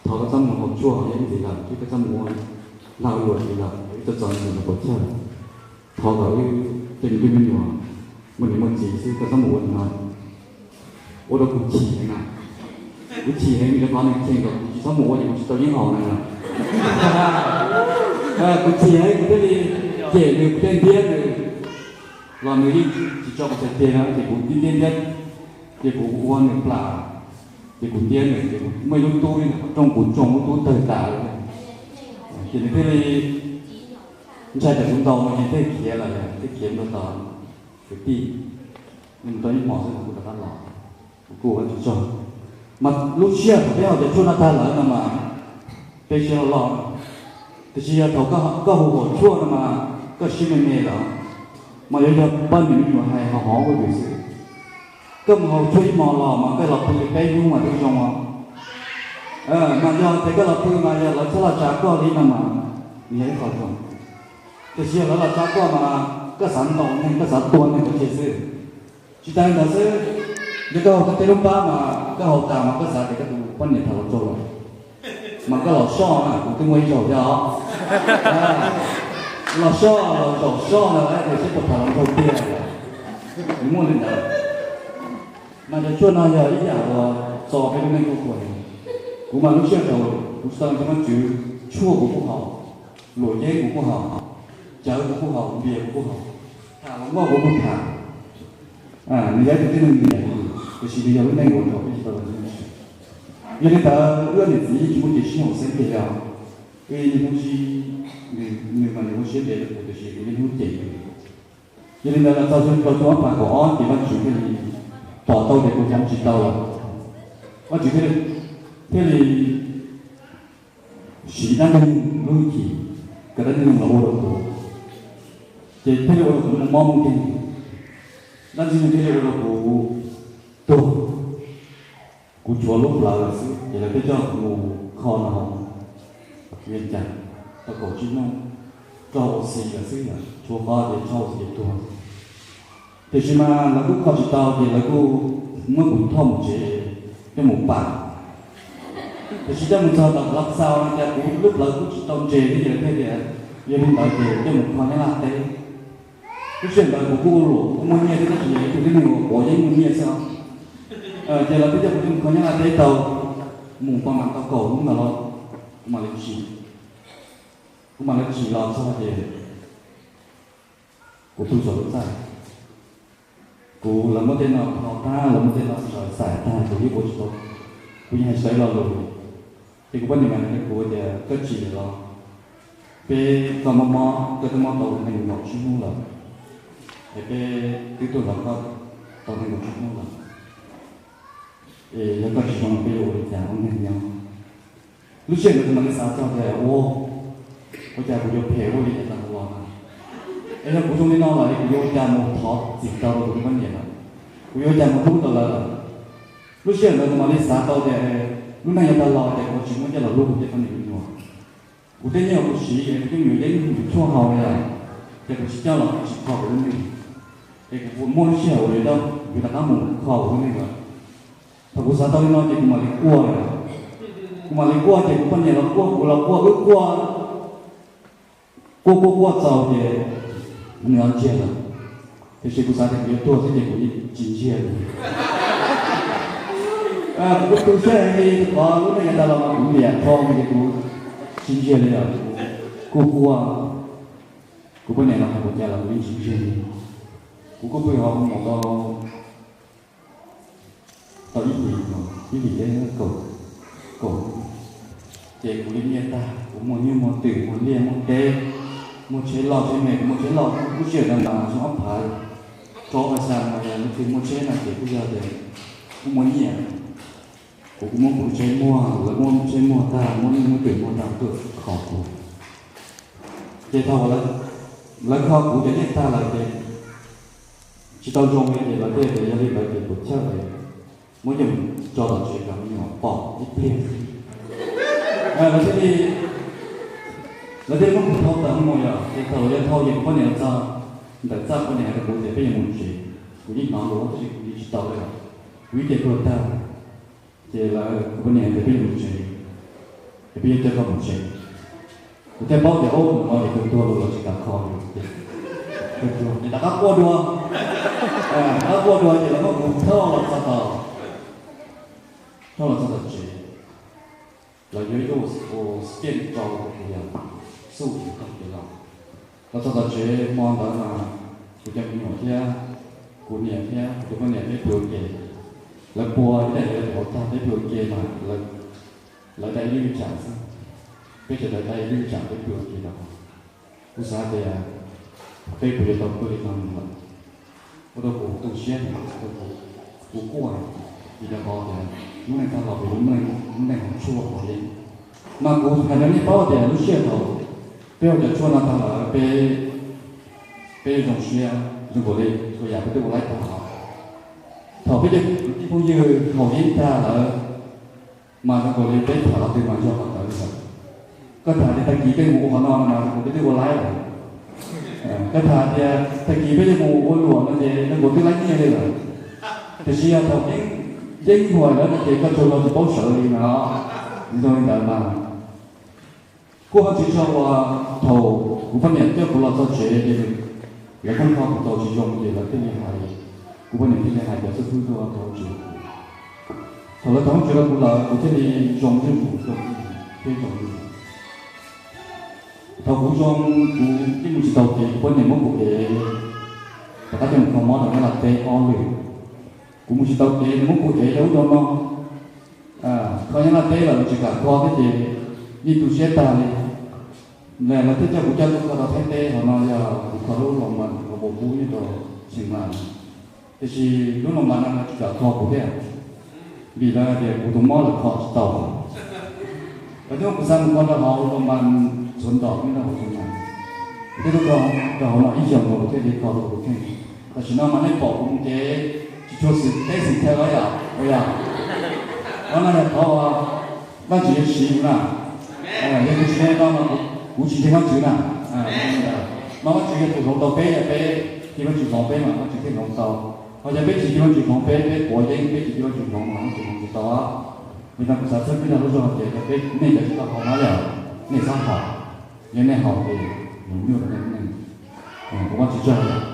Thov koj txhob mus haus tshuaj haus yeeb ntxiv lawm, thiab koj txhob mus ua lag ua luam ntxiv lawm, ib co txom nyem los puas chawj. Thov kom wb tej me tub me nyuam muaj niam muaj txiv xwb, koj txhob mus ua li no. Ua rau kuv chim heev na. Kuv chim heev vim rau qhov nws cheem kom kuv tsis txhob mus ua ces kuv tsis tau yeeb haus na. Kuv chim heev kuv thiaj li cem nws, kuv thiaj ntiab nws. Los nws yeej tsis tso kuv txhais tes na, ces kuv ntiab ntiab, ces kuv ua nws plam, ces kuv ntiab nws, ces kuv muaj ib lub tub li ntawm qhov rooj, kuv tsoo lub tub tawg tas lawm. Ces nws thiaj li ntshai tsam kuv ntaus no ces thiaj khiav lawm, thiaj khiav mus rau tom kwv tij, mus rau ib hmos xwb kuv rov qab los. Kuv kuj ua tsaug tsaug. Mas lub sij hawm thaum peb haus cov tshuaj no tag lawm no mas peb siab loj loj, tiam sis yog thaum koj hu haus tshuaj no mas koj siab me me lawm, mas yuav yog poj niam me nyuam hais ho hov ua yus xwb. Koj mus haus tshuaj ib hmos los mas koj los pw li peb hnub mas twb zoo os. Mas yog tias koj los pw mas yog lawv txhob los tsa koj li no mas nws yog ib qho zoo. Tiam sis yog lawv los tsa koj mas koj xav ntaus neeg, koj xav tua neeg ua ke xwb. Tsis tas li ntawd xwb, yog koj haus tau tej lub npab mas koj haus tas mas koj xav tias koj tus poj niam tham hluas nraug lawm, mas koj los soj na, kuv twb muaj ib zaug thiab os. Los soj los zaum soj na, tias seb puas tham hluas nraug tiag. Nws muaj li ntawd. Mas cov tshuaj no yog ib yam uas txo peb lub neej kuj kuag heev. Kuv mas lub sij hawm thaum kuv tsis tau ua Vajtswv, tshuaj kuv kuj haus, luam yeeb kuv kuj haus, cawv kuv kuj haus, npias kuv kuj haus, tham hluas nkauj kuv kuj tham. Nws yog ib tug tib neeg nyiam kuv, tiam sis nws yog lub neej uas nrog peb tsis tau los tib neeg. Yog li ntawd wb niam txiv yeej tsis muaj kev sib haum xeeb kiag li os. Wb niaj hnub sib, nws mas nws ua siab ntev rau kuv tiam sis kuv niaj hnub cem nws. Yog li ntawd los txog xyoo rau xyoo ob phav kaum ob ces Vajtswv thiaj li pom tau tias kuv hloov tsis tau lawm. Vajtswv thiaj li, thiaj li siv dab ntxwg nyoog lub hwj chim kom dab ntxwg nyoog los ua rau kuv, ces thiaj li ua rau kuv mus mob mus nkeeg. Dab ntxwg nyoog thiaj li ua rau kuv tuag. Kuv tshuav lub plawv lawm xwb ces lawv thiaj coj kuv mus kho rau hauv Vias Cas tau kaum tsib hnub, rau hauv xis lawm xwb, tshuav qhov tias rau hauv xis ces tuag. Tiam sis mas lawv kuj kho tsis tau ces lawv kuj muab kuv thauj mus tsev coj mus pam. Tiam sis coj mus txog tom Lav Xaus no ces kuv lub plawv kuj tsis tau ntses li ces lawv thiaj tias yog li ntawd ces coj mus kho Nyab Laj teb. Lub sij hawm ntawd kuv kuj ua luam kuj muaj nyiaj thiab tab sis yog ib tug tib neeg uas quav yeeb muaj nyiaj xwb os. Ces lawv twb coj kuv coj mus kho Nyab Laj teb tau, mus pa mas tau kaum hnub ntawd los kuv mam li tsim, kuv mam li tsim los txog ces kuv pw saum lub txaj. Kuv lawv muab tej no phau tag, lawv muab tej no xaws xais tag, kuv yeej ua tsis tau, kuv yeej hais sawv lo lus. Ces kuv poj niam mas nws hais rau kuv tias koj tsim lawm los, peb koj mob mob, koj twb mob tau nees nkaum tsib hnub lawm, es peb twb tuaj nrog koj tau nees nkaum tsib hnub lawm, es yog koj tsis zoo peb yuav ua li cas ua neeg nyob. Lub sij hawm ntawd kuv mam li xav txog tias ua, ua cas kuv yuav phem ua li cas tag los na, es yog kuv zoo li no lawm es kuv yuav ua cas mus thov txim tau rau kuv tus poj niam lawm, kuv yuav ua cas mus hlub tau lawv lawm. Lub sij hawm ntawd kuv mam li xav tau tias lub neej yav tag los tias kuv tsis muaj coj los hlub kuv tej poj niam me nyuam. Kuv tej nyiaj uas kuv siv es kuv coj mus yuav yeeb mus tshuaj haus li lawm, ces kuv tsis coj los kuv tsis kho kuv lub neej, es kuv puas muaj lub sij hawm uas yuav, yuav rov qab mus kho kuv lub neej lawm. Thaum kuv xav tau li no ces kuv mam li quaj, kuv mam li quaj ces kuv poj niam los quaj, kuv los quaj, wb quaj, quaj quaj quaj txaus ces nws ho ntsiag lawm. Tiam sis kuv xav tias kuv yuav tuag xwb ces kuv tsis ntsiag li. Kuv kuj tu siab heev li rau qhov lub neej yav tas los mas kuv liam dhau ces kuv tsis ntsiag li lawm, kuv kuj quaj. Kuv poj niam los hais kuv cas los kuv yeej tsis ntsiag li. Kuv kuj pw hauv mus tau tau ib hlis, ib hlis teb kaum, kaum, ces kuv li nyiaj tag, kuv muaj nyuj muaj twm, muaj liaj muaj teb, muaj tsheb loj tsheb me, kuv muaj tsheb loj, lub sij hawm ntawd mas xyoo ob phav rau ob phav xya no yog leej twg muaj tsheb no ces kuj yog tias kuj muaj nyiaj. Kuv kuj muab kuv lub tsheb muag, lawv muab tsheb muag tag, muab nyuj muab twm muag tag tuaj kho kuv. Ces thaum lawv kho kuv cov nyiaj tag lawm ces tsis tau zoo li ces lawv thiaj tias yog li ntawd ces puas chawj es muab coj mus tso tom tsev kom me nyuam pom ib pliag. Lawv thiaj li, lawv thiaj li muab kuv thau tawm mus yom, ces thaum lawv yuav thau ces kuv poj niam los txog ntawm txaj, poj niam hais rau kuv tias peb yuav mus tsev. Kuv yeej hnov lus tab sis kuv ntsia tsis tau li os, kuv ib ce kuj tag. Ces lawv, kuv poj niam hais tias peb yuav mus tsev. Yog coj koj mus tsev. Kuv thiaj paub tias ub, nim no ces kawg tuag los tsis kam kho li. Ces rov qab quaj dua, rov qab quaj dua ces lawv muab kuv thauj los txog tom, thauj los txog tom tsev. Lawv yuav ib lub ua skeej rau kuv yog xub koj kev los. Los txog tom tsev hmo ntawd mas kuv cov me nyuam thiab kuv niam thiab kuv tus poj niam peb pw ua ke. Lawv pua ib daim hauv tag peb pw ua ke mas lawv da ib lub tsam xwb. Peb sawv daws da ib lub tsam peb pw ua ke rau. Kuv xav tias peb puas yuav tau pw li no lawm. Ua rau kuv tu siab, ua rau kuv quaj, vim rau qhov tias lub neej tag los pem lub neej, lub neej hauv tshuaj hauv yeeb. Mas kuv hais rau nej paub tias lub sij hawm thaum peb ua cov tshuaj no tag lawm, peb, peb zoo siab zoo nkaus li txhua yam peb twb ua laib tag lawm. Thaum peb cov kwv tij phooj ywg haus yeeb tag lawm, mas zoo nkaus li peb tham qhov twg mas yog qhov ntawd li lawm. Koj tham tias tag kis peb mus ua qhov no no mas zoo nkaus peb twb ua laib lawm. Koj tham tias tag kis peb yuav mus ua luam no ces zoo nkaus twb laib nyiaj li lawm. Tiam sis yog thaum yeeb, yeeb huam lawm no ces koj tsuas los tsis paub sawv li no. Zoo li ntawd mas kuj ho tsis tshua ua, thaum kuv poj niam coj kuv los txog tsev ces lawv kuj nco kuv tau tsis zoo ces lawv thiaj li hais, kuv poj niam thiaj li hais cov xib hwb tuaj thov tsis. Thaum lawv thov tsis rau kuv lawm kuv thiaj li zoo zuj zus rau thiab zoo zuj zus. Thaum kuv zoo, kuv yeej mus tsis tau kev, kuv poj niam muab kuv ev rov qab coj mus kho mob rau Nyab Laj teb ob lwm. Kuv mus tsis tau kev, nws muab kuv ev rau ub rau no. Kho Nyab Laj teb los tsis kam kho thiab ces yeej tu siab tag li. Lawv thiaj coj kuv coj tuaj kho rau Thaib teb, qhov no yog kuv kho lub los mas los puas pub nyob rau Xeem Las. Tiam sis lub los mas no lawv tsis kam kho kuv thiab, vim lawv hais tias kuv tus mob lawv kho tsis tau. Lawv thiaj muab kuv xa mus kho rau hauv los mas txhuv ntom nyob rau hauv Xeem Las. Kuv thiaj tuaj kho rau hauv no ib xyoos los kuv thiaj li kho tau kuv tus kheej. Tam sim no mas nej pom kuv mus kev tsis tshua xwm teb xwm chaw los yom, puas yog? Qhov no yog qhov uas Vajtswv yuav siv kuv na. Yog kuv tsis ua li no mas kuv tsis ntseeg Vajtswv na. Mas Vajtswv yog tus hloov tau peb, yog peb cia Vajtswv hloov peb mas Vajtswv thiaj hloov tau. Ho yog peb tsis cia Vajtswv hloov peb, peb quav yeeb, peb tsis cia Vajtswv hloov mas Vajtswv hloov tsis tau. Vim no kuv xav txhawb peb tag lub zog hais tias yog peb, nej cov tsis tau haus no yog nej xav haus, yog nej haus ces nws nyuaj rau nej lub neej. Kuv ua tsis tsaug.